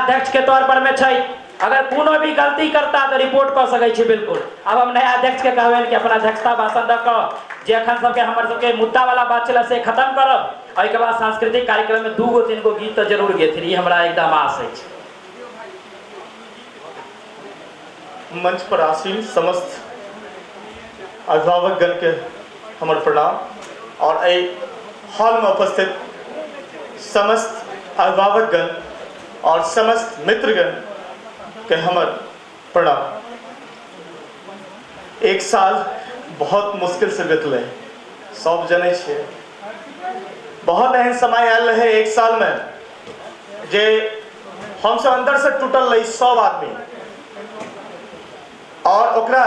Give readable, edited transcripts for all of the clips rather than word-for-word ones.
अध्यक्ष के तौर पर में छै, अगर कोनो भी गलती करता तऽ रिपोर्ट कऽ सकै छी। बिल्कुल, आब हम नया अध्यक्ष के कहबनि कि अपन अध्यक्षता भाषण दऽ कऽ जे एखन सबके हमर सबके मुद्दा वाला बात छलै से खत्म करब। एहिके बाद सांस्कृतिक कार्यक्रम में 2 गो 3 गो गीत तऽ जरूर गेथिन, ई हमरा एकदम आस अछि। मंच पर आसीन समस्त अभिभावकगण के हमर प्रणाम और एहि हॉल में उपस्थित समस्त अभिभावकगण और समस्त मित्रगण के हमर प्रणाम। एक साल बहुत मुश्किल से बीतले, सब जनै छियै। बहुत एहन समय आयल रहे एक साल में जे हमसब अंदर से टूटल रही सब आदमी, और ओकरा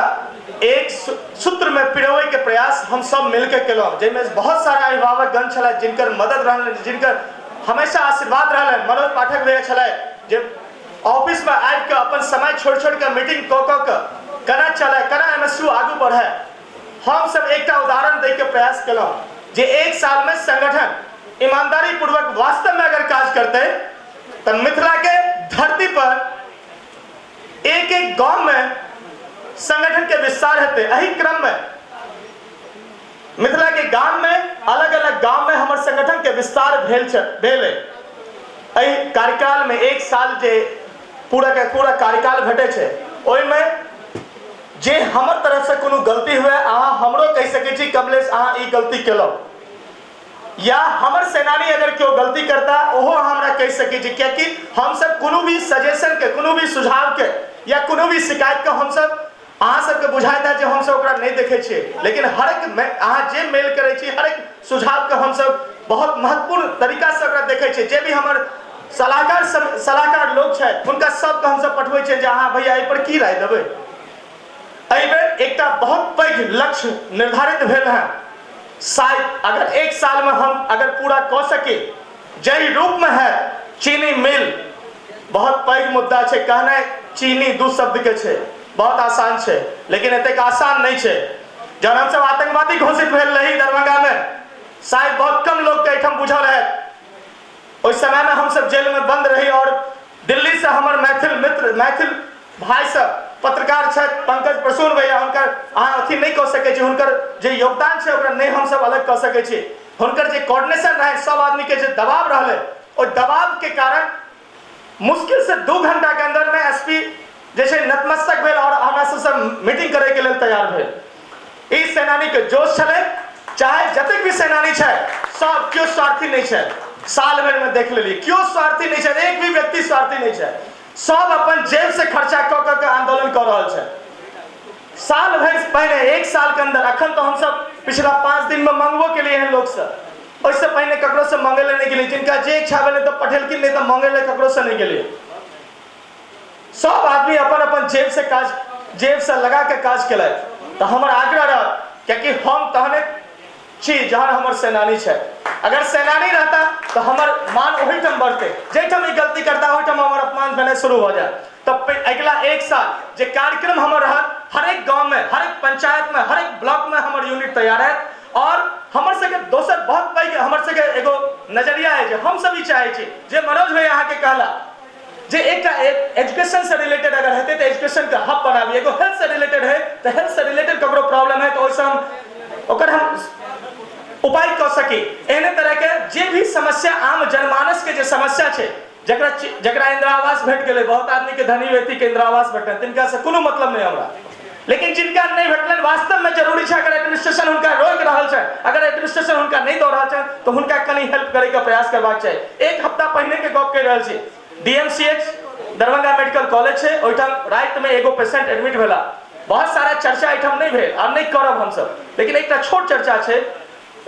एक सूत्र में पिरोवे के प्रयास हम सब मिलके केलहुँ, जाहिमे बहुत सारा अभिभावकगण छलै जिनकर मदद रहल, जिनकर हमेशा आशीर्वाद रहल। मनोज पाठक भैया छलै जे ऑफिस में आबि कऽ अपन समय छोड़ि छोड़ि कऽ मीटिंग कऽ कऽ कऽ केना चलै, केना एम एस यू आगू बढ़ै। हम सब एकटा उदाहरण दै के प्रयास केलहुँ जे एक साल में संगठन ईमानदारी पूर्वक वास्तव में अगर काज करते तऽ मिथिला के धरती पर एक एक गांव में संगठन के विस्तार हेतै। एहि क्रम में मिथिला के गाम में अलग अलग गांव में हमर संगठन के विस्तार भेल भेल। एहि कार्यकाल में एक साल जे पूरा के पूरा कार्यकाल भेटै छै ओहिमे जे हमर तरफ से कोनो गलती हुए अहाँ हमरो कहि सकै छी कमलेश अहाँ ई गलती केलहुँ, या हमर सेनानी अगर केओ गलती करता ओहो अहाँ हमरा कहि सकै छी, कियाकि हमसब कोनो भी सजेशन के, कोनो भी सुझाव के या कोनो भी शिकायत के हमसब अहाँ सबके बुझाइत है जे हमसब ओकरा नहि देखै छियै, लेकिन हर एक अहाँ जे मेल करै छी हर एक सुझाव के हमसब बहुत महत्वपूर्ण तरीका से ओकरा देखै छियै। जे भी हमर सलाहकार लोग छथि हुनका सबके हमसब पठबै छियै जे अहाँ भैया एहि पर की राय देबै। एहि बेर एकटा बहुत पैघ लक्ष्य निर्धारित भेल है, शायद अगर एक साल में हम अगर पूरा कऽ सकी जाहि रूप में है। चीनी मिल बहुत पैघ मुद्दा छै, कहनाइ चीनी दू शब्द के छै, बहुत आसान छै, लेकिन एतेक आसान नहीं छै। जहन हमसब आतंकवादी घोषित भेल रही दरभंगा में, शायद बहुत कम लोग के एहिठाम बुझल है, ओहि समय में हमसब जेल में बंद रही और दिल्ली से हमर मैथिल मित्र, मैथिल भाई सब पत्रकार छथि पंकज प्रसून भैया, हुनकर अहाँ अथी नहीं कऽ सकै छी, हुनकर जे योगदान छै ओकरा नहीं हमसब अलग कऽ सकै छी। हुनकर जे कोऑर्डिनेशन रहै, सब आदमी के जे दबाव रहलै, ओहि दबाव के कारण मुश्किल से 2 घंटा के अंदर में एसपी जे छै नतमस्तक भेल और हमरा सबसँ मीटिंग करे के लेल तैयार भेल। ई सेनानी के जोश छलै, चाहे जतेक भी सेनानी छै सब केओ स्वार्थी नहीं छै। साल भर में देख लेलियै केओ स्वार्थी नहीं छै, एक भी व्यक्ति स्वार्थी नहीं छै, सब अपन जेब से खर्चा कऽ कऽ के आंदोलन कऽ रहल छै। साल भरि पहिने एक साल के अंदर, अखन तो हमसब पिछला 5 दिन में मंगबो के लिए हैं लोग से, ओहिसँ पहिने ककरो से मंगे ले नहीं गेलियै, जिनका जे इच्छा भेलै तऽ पठेलखिन, नहीं तऽ मंगे ले ककरो से नहीं गेलियै। सब आदमी अपन अपन जेब से काज, जेब से लगा के काज केलथि। तऽ हमर आग्रह रहत, कियाकि हम तहने छी जहन हमर सेनानी छै, अगर सेनानी रहता तऽ हमर मान ओहिठाम बढ़तै, जाहिठाम ई गलती करता ओहिठाम हमर अपमान भेनाइ शुरू भऽ जायत। तऽ अगिला एक साल जे कार्यक्रम हमर रहत, हरेक गाँव में, हरेक पंचायत में, हरेक ब्लॉक में हमर यूनिट तैयार है। और हमर सबके दोसर बहुत पैघ हमर सबके एगो नजरिया है जे हम सब ई चाहै छी जे मनोज भैया अहाँके कहला जे एकटा एजुकेशन से रिलेटेड अगर हेतै तऽ एजुकेशन के हब बनाबी, एगो हेल्थ से रिलेटेड है तऽ हेल्थ से रिलेटेड ककरो प्रॉब्लम है तऽ ओहिसँ हम ओकर हम उपाय कऽ सकी। एहने तरह के जे भी समस्या आम जनमानस के जे समस्या छै, जकरा जकरा इंदिरा आवास भेट गेलै, बहुत आदमी के धनी व्यक्ति के इंदिरा आवास भेटलनि तिनका से कोनो मतलब नहीं हमरा, लेकिन जिनका नहीं भेटलनि वास्तव में जरूरी छै, अगर एडमिनिस्ट्रेशन हुनका रोकि रहल छै, अगर एडमिनिस्ट्रेशन हुनका नहीं दऽ रहल छै तऽ हुनका कनि हेल्प करे के प्रयास करबाक चाही। एक हफ्ता पहिने के गप कहि रहल छी, डीएमसीएच दरभंगा मेडिकल कॉलेज छै, ओहिठाम राति में एगो पेशेंट एडमिट भेला। बहुत सारा चर्चा एहिठाम नहीं भेल, आब नहीं करब हमसब, लेकिन एकटा छोट चर्चा छै।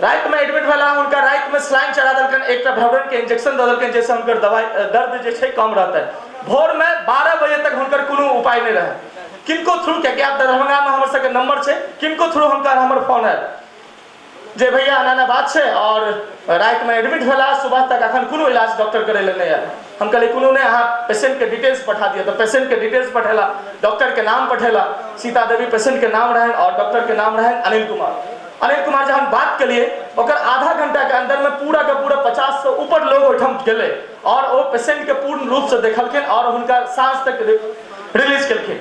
राति में एडमिट भेला, हुनका राति में स्लाइन चढ़ा देलकनि, एकटा भेवरन के इंजेक्शन दऽ देलकनि जाहिसँ हुनकर दवाई दर्द जे छै कम रहतनि। भोर में 12 बजे तक हुनकर कोनो उपाय नहीं रहे, किनको थ्रू, कियाकि आब दरभंगा में हमर सबके नंबर छै, किनको थ्रू हुनकर हमर फोन आयल जे भैया एना एना बात छै और राति में एडमिट भेला, सुबह तक अखन कोनो इलाज डॉक्टर करै लए नहि आयल। हम कहलियै कोनो नहि, अहाँ पेशेंट के डिटेल्स पठा दिअ। तऽ पेशेंट के डिटेल्स पठेला, डॉक्टर के नाम पठेला, सीता देवी पेशेंट के नाम रहनि और डॉक्टर के नाम रहनि अनिल कुमार। अनिल कुमार जहन बात केलिए ओकर आधा घंटा के अंदर में पूरा के पूरा 50 से ऊपर लोग ओहिठाम गेलै आओर ओ पेशेंटके पूर्ण रूपसँ देखलखिन आओर हुनका साँझ तक रिलीज केलखिन।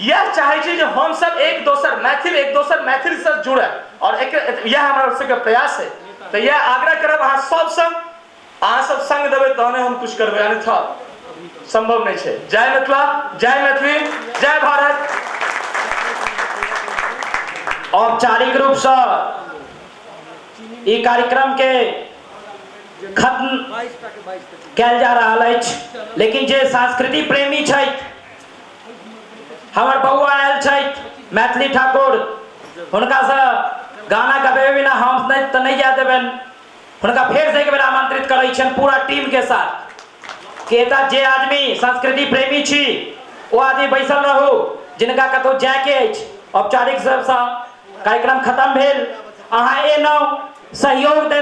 इएह चाहै छी जे हमसब एक दोसर मैथिल एक दोसर मैथिलसँ जुड़ै आओर एक इएह हमरा सबके प्रयास है। तऽ इएह आग्रह करब अहाँ सबसँ, अहाँ सब संग देबै तहने हम कुछ करबै, अन्यथा संभव नहि छै। जय मिथिला, जय मैथिली, जय भारत। औपचारिक रूपसँ ई कार्यक्रम के खत्म कयल जा रहल अछि, लेकिन जे संस्कृति प्रेमी छथि, हमर बौआ आयल छथि मैथिली ठाकुर, हुनकासँ गाना गबेबे बिना हम नहि तऽ नहि जाय देबनि। हुनका फेरसँ एक बेर आमंत्रित करै छियनि पूरा टीम के साथ कि एतऽ जे आदमी संस्कृति प्रेमी छी ओ आदमी बैसल रहू, जिनका कतहु जायके अछि। औपचारिक सबसँ कार्यक्रम खत्म भेल, अहाँ एलहुँ सहयोग देलहुँ।